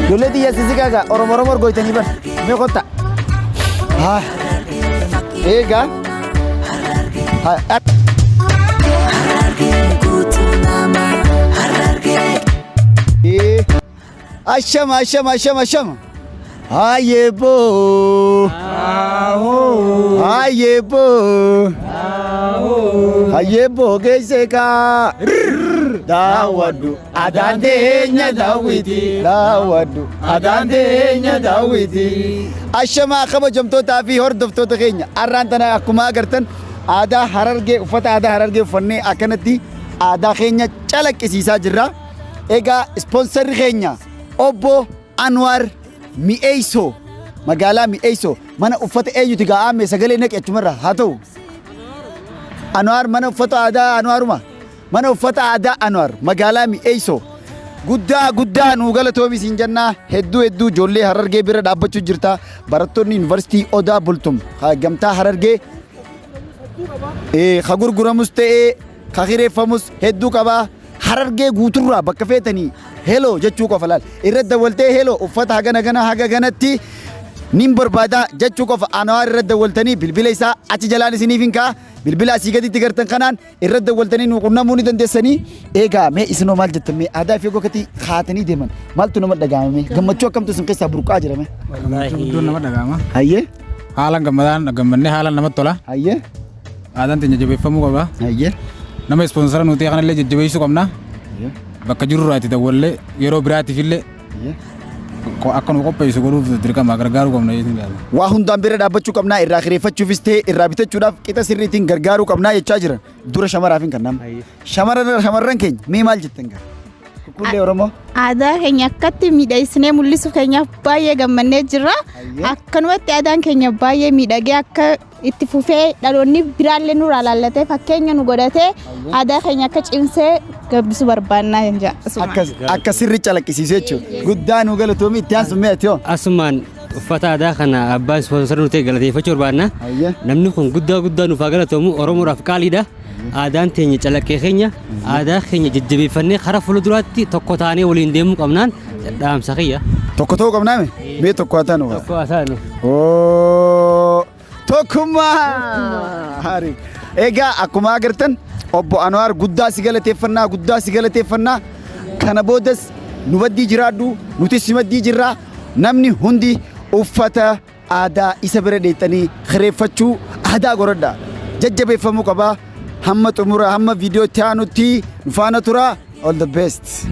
Ijoollee tiyya sisiqaa gaa Oromoo Oromoo goytanii bar. Mee kottaa. Haa. Eegaa. Haa. Ashama ashama ashama ashama. Hayeeboo. Hayeeboo. Hayeeboo geesse kaa. Daawwadhu adaan teenya daawwiti. Daawwadhu adaan teenya daawwiti. Ashamaa kabajamtootaa fi hordoftoota keenya har'aan tana akkuma agartan aadaa Harargee, uffata aadaa Harargee uffannee akkanatti aadaa keenya calaqqisiisaa jirra. Egaa ispoonsarri keenya obbo Anwaar Mi'eessoo, magaalaa Mi'eessoo, mana uffata eenyuti gaa aamme sagalee naqi achumarra haa ta'u. Anwaar mana uffata aadaa Anwaaruma, mana uffata aadaa Anwaar magaalaa Mi'eessoo. Guddaa guddaa nuu galatoomi siin jennaa, hedduu hedduu ijoollee Harargee bira dhaabbachuu jirta. Barattoonni yuunivarsiitii Odaa Bultum gamtaa Harargee ka gurguramus ta'ee ka kireeffamus hedduu qabaa. Harargee guuturraa bakka feetanii heloo jechuu qofa laal. Irra dawwaltee heloo uffata hagana gana haga ganatti nin barbaada jechuu qofa. Anwaar irra dawwaltanii bilbila isaa achi jalaan isiniif hin ka'a. Bilbila asii gaditti gartan kanaan irra dawwaltanii nu qunnamuu ni dandeessanii. Eegaa mee isinoo maal jettan? Mee aadaa fi gogatii kaatanii deeman maaltu nama dhaga'ame? Mee gammachuu akkamtu isin keessaa burqaa jira mee? Gammachuu guddoon nama dhaga'ama. Hayyee. Haalaan gammadaan gammannee haalaan namatti tola. Hayyee. Aadaan teenya jabeeffamuu qaba. Hayyee. Nama ispoonsara nuti kanallee jajjabeessuu qabna. Bakka jirurraa itti dawwallee yeroo biraatiif illee akka nu qopheessu godhuuf dirqama gargaaruu qabna jechuun yaada. Waa hundaan bira dhaabbachuu qabnaa, irraa kireeffachuufis ta'e irraa bitachuudhaaf qixa sirriitiin gargaaruu qabnaa jechaa jiran. Dura shamaraaf hin kennamu. Shamarran keenya mee maal jettan gaa? Kukkullee Oromoo. Aadaa keenya akkatti miidhagsinee mul'isuu keenyaaf baay'ee gammannee jirra. Akkanumatti aadaan keenya baay'ee miidhagee akka itti fufee dhaloonni biraallee nurraa laallatee fakkeenya nu godhatee aadaa keenya akka cimsee gabbisuu barbaannaa jedha. Akka sirri calaqqisiisee jechuudha. Guddaa nu galatoomi. Itti aansu mee ati hoo? Asumaan uffata aadaa kana abbaan ispoonsara nu ta'e galateeffachuu barbaanna. Namni kun guddaa guddaa nuuf haa galatoomu, Oromoodhaaf qaaliidha. Aadaan teenya calaqqee keenya, aadaa keenya jajjabeeffannee karaa fuulduraatti tokko taanee waliin deemuu qabnaan dhaamsa kiyya. Tokko ta'uu qabnaa mee? Mee tokko haa taanu. Tokko haa taanu. Oo, tokkummaa! Haari. Egaa akkuma agartan obbo Anwaar guddaa si galateeffannaa, guddaa si galateeffannaa. Kana boodas nu baddii jiraadhu, nutis si maddii jirra. Namni hundi uffata aadaa isa bira dheexxanii kireeffachuu aadaa godhadha. Jajjabeeffamuu qaba. Hamma xumura hamma viidiyoo itti aanutti nu faana tura. All the best.